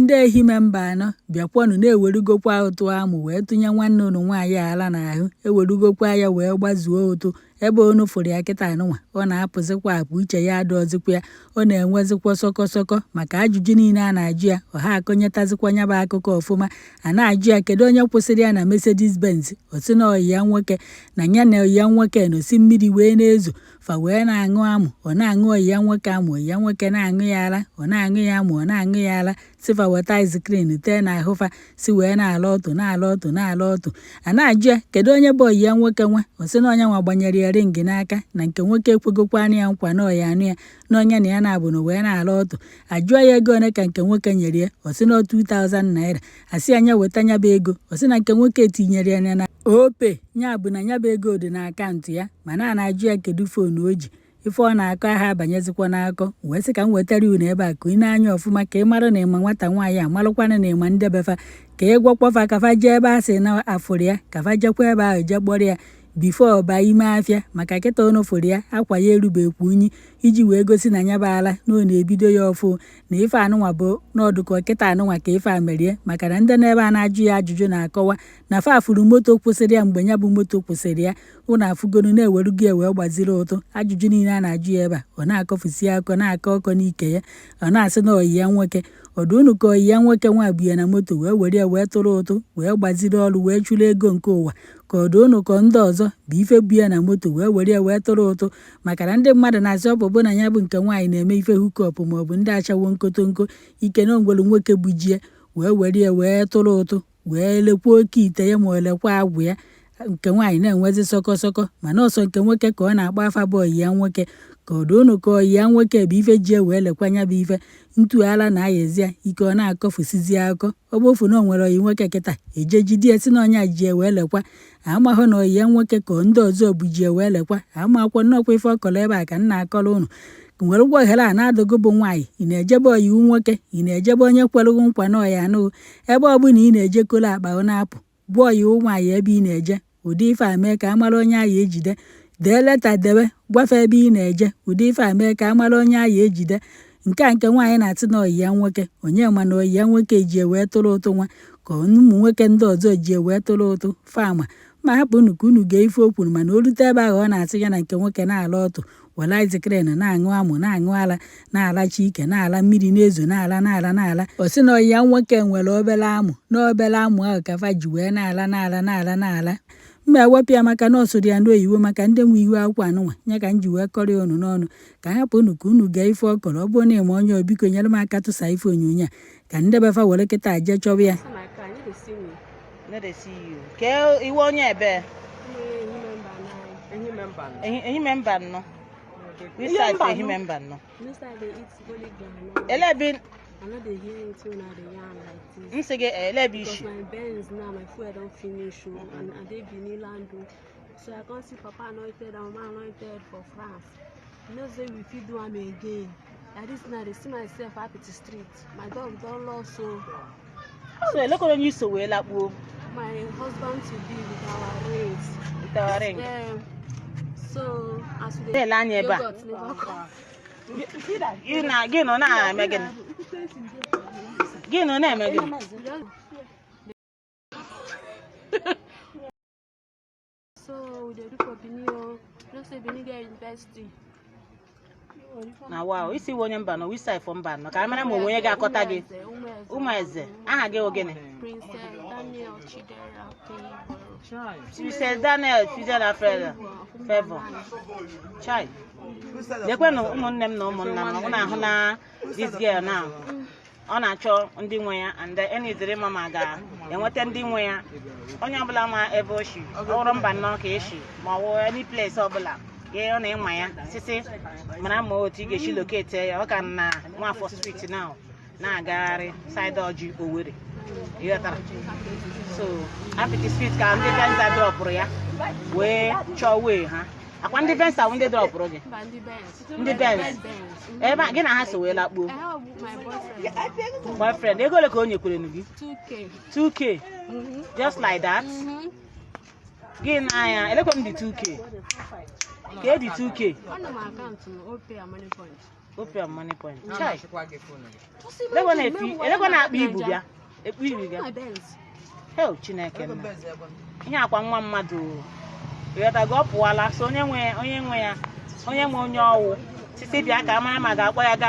Ndị Ehime Mbano bịakwanụ na-ewerugokwa ụtụ amụ wee tụnye nwanne unu nwaanyị ala n'ahụ, ewerugokwa ya wee gbazuo ụtụ. Ebe unu fụrụ ya kịta anụnwa, ọ na-apụzikwa apụ, uche ya adọzikwa ya, ọ na-enwezikwa sọkọ sọkọ maka ajụjụ niile a na-ajụ ya. Ọha akọnyetazikwa ya bụ akụkọ ọfụma. A na-ajụ ya kedu onye kwụsịrị ya na Mercedes Benz, ọ sị na ọyị ya nwoke, na ya na ọyị ya nwoke nọsi mmiri wee na-ezo, fa wee na-aṅụ amụ. Ọ na-aṅụ ọyị ya nwoke amụ, ọyị ya nwoke na-aṅụ ya ara, ọ na-aṅụ ya amụ, ọ na-aṅụ ya ara, si fa weta ice cream tee n'ahụ, fa si wee na-ala ọtụ, na-ala ọtụ, na-ala ọtụ. A na-ajụ ya kedu onye bụ ọyị ya nwoke nwa, ọ sị na onye nwa gbanyere ya ring n'aka, na nke nwoke ekwegokwana ya nkwa na ọya anụ ya, na onye na ya na-abụ na wee na-ala ọtụ. Ajụọ ya ego one ka nke nwoke nyere ya, ọ sị na 2000 naira. Asị ya nya weta nya bụ ego, ọ sị na nke nwoke tinyere ya na Opay, ya bụ na nya bụ ego dị na akaụntụ ya. Mana a na-ajụ ya kedu phone o ji, ife ọ na-akọ aha abanyezikwa n'akọ. Wee sị ka m wetara unu ebe a ka ị na-anya ọfụma, ka ị mara na ịma nwata nwaanyị a, malụkwana na ịma ndebefa, ka ị gwakwafa ka fa jee ebe a sị na afụrụ ya, ka fa jekwa ebe ahụ jee kpọrọ ya before ọba ime afịa. Maka kịta unu fụrụ ya, akwa ya erubekwa unyi, iji wee gosi na ya bụ ala na ọ na-ebido ya ọfụ, na ife anụnwa bụ n'ọdụkọ kịta anụnwa ka ife a merie. Maka na ndị n'ebe a na-ajụ ya ajụjụ na-akọwa na fa fụrụ moto kwụsịrị ya mgbe ya bụ moto kwụsịrị ya. Ụnụ afụgonu na-ewerugo ya wee gbaziri ụtụ. Ajụjụ niile a na-ajụ ya ebe a, ọ na-akọfusi akọ, na-akọ ọkọ n'ike ya, ọ na-asị na ọyị ya nwoke ọdụ unu ka ọyị ya nwoke nwa bu ya na moto wee were ya wee tụrụ ụtụ, wee gbaziri ọrụ, wee chụrụ ego nke ụwa, ka ọdụ unu ka ndị ọzọ bụ ife bu ya na moto wee were ya wee tụrụ ụtụ. Maka na ndị mmadụ na-asị ọ bụ na ya bụ nke nwaanyị na-eme ife hookup, maọbụ ndị achawo nkotonko ike na ongwelu nwoke bujie wee were ya wee tụrụ ụtụ, wee lekwa oke ite ya, ma ọ lekwa agwụ ya. Nke nwaanyị na-enwezi sọkọ sọkọ, mana ọsọ nke nwoke ka ọ na-akpọ afa bụ ọyị ya nwoke, ka ọdụ unu ka ọyị ya nwoke bụ ife ji wee lekwa nya bụ ife ntụghala na-ayazi ya ike, ọ na-akọfusizi akọ. Ọ bụ ofu na o nwere ọyị nwoke kịta eje jide ya, si na ọnya ji wee lekwa, amahụ na ọyị ya nwoke ka ndị ọzọ bụ ji wee lekwa. Amakwa nnọkwa ife ọkọrọ ebe a ka m na-akọrọ unu. Were ụgwọ ohere a na-adọgo bụ nwaanyị, ị na-ejebe ọyị nwoke, ị na-ejebe onye kwerụghị nkwa na ọya anụghị, ebe ọbụla ị na-eje kolo akpa ọ na-apụ, bụ ọyị nwaanyị ebe ị na-eje. Ụdị ife a mee ka a mara onye ahụ ejide. Dee leta dewe, gwafe ebe ị na-eje. Ụdị ife a mee ka a mara onye ahụ ejide. Nke a nke nwaanyị na-atị na ọyị ya nwoke, onye ma na ọyị ya nwoke ji wee tụrụ ụtụ nwa, ka ụmụ nwoke ndị ọzọ ji wee tụrụ ụtụ fama. Ma hapụ unu ka unu gee ife o kwuru. Mana o rute ebe ahụ, ọ na-asị ya na nke nwoke na-ala ọtụ, were ice cream na-aṅụ amụ, na-aṅụ ala, na-alacha ike, na-ala mmiri na-ezo, na-ala, na-ala, na-ala. Ọ sị na ọyị ya nwoke nwere obere amụ, na obere amụ ahụ ka fa ji wee na-ala, na-ala, na-ala, na-ala. Mma ewepụ ya maka na ọ sụrụ ya n'oyibo, maka ndị nwe ihu akwụkwọ anụnwa ya ka m ji wee kọrọ ya unu n'ọnụ. Ka hapụ unu ka unu gee ife ọ kọrọ. Ọ bụrụ na ịma onye, biko nyere m aka tụsa ife onyonyo a ka ndebefa were kịta jee chọba ya. My car, I no dey see me. No dey see you. Ke iwe onye ebe? Ehime Mbano. Which side for Ehime Mbano? This side dey eat only groundnut. Ele ebe? I no dey hear wetin una dey yarn like this. M sị gị ele ebe Because ishi. my Benz now, my fuel don finish o, and I dey Benin land o. So I come see Papa Anointed and Mama Anointed for France. You know say we fit do am again. Like this now, I dey see myself Apiti Street. My dog don lost o. So elekọrọ onye iso wee lakpuo? My husband to be with our rings. With our ring. Yeah. So as we dey Na-ele anya ebe a. Yogurt never come. Gị na gị nọ na-eme gịnị? Gị nọ na-eme gịnị? So we dey do for Benin o. You know say Benin get university. Na wow, isi onye Mbano, which side for Mbano? Ka a mara ma onwe onye ga-akọta gị. Ụmụeze, aha gị wụ gịnị? Princess Daniel Chidera Favor. Princess Daniel Chidera Favor. Chai. Lekwenụ ụmụnne m na ụmụnna m, ọ na-ahụ na this girl now. Ọ na-achọ ndị nwe ya, and enidiri ma ma ga-enweta ndị nwe ya. Onye ọbụla ma ebe o shi, ọ bụrụ Mbano ka esi, ma ọ bụ any place ọbụla gị ọ na-ịma ya, sisi mara ma otu ị ga-esi locate ya. Ọ ka na Nwafọ Street now, na-agagharị side Ọjị Owerri, ịghọtara? So Apiti Street ka ndị Venza dropụrụ ya wee chọọ wee ha akwa. Ndị Venza bụ ndị dropụrụ gị? Mba, ndị Benz. Ndị Benz. Benz. Ebe a gị na ha so wee lakpuo? I have my boyfriend. Boyfriend. Ego ole ka o nyekwere gị? 2K. 2K? Just like that? Mm-hmm. Gị na ya elekwa m dị 2K ka e dị 2K. Ọ nọ m akaụntụ m, Opay and Moniepoint. Opay Moniepoint. Chai. Just Elego imagine, na-efi make we elego wire na-akpa ibu Naija. bịa ekpu ibu bịa. My Benz. Hel, Chineke nna, ihe akwa nwa mmadụ o. Ịghọtago? Ọ pụwala. So onye nwe ya, onye nwe onye ọwụ sisi bịa ka a mara ma ga-akpọ ya gaa.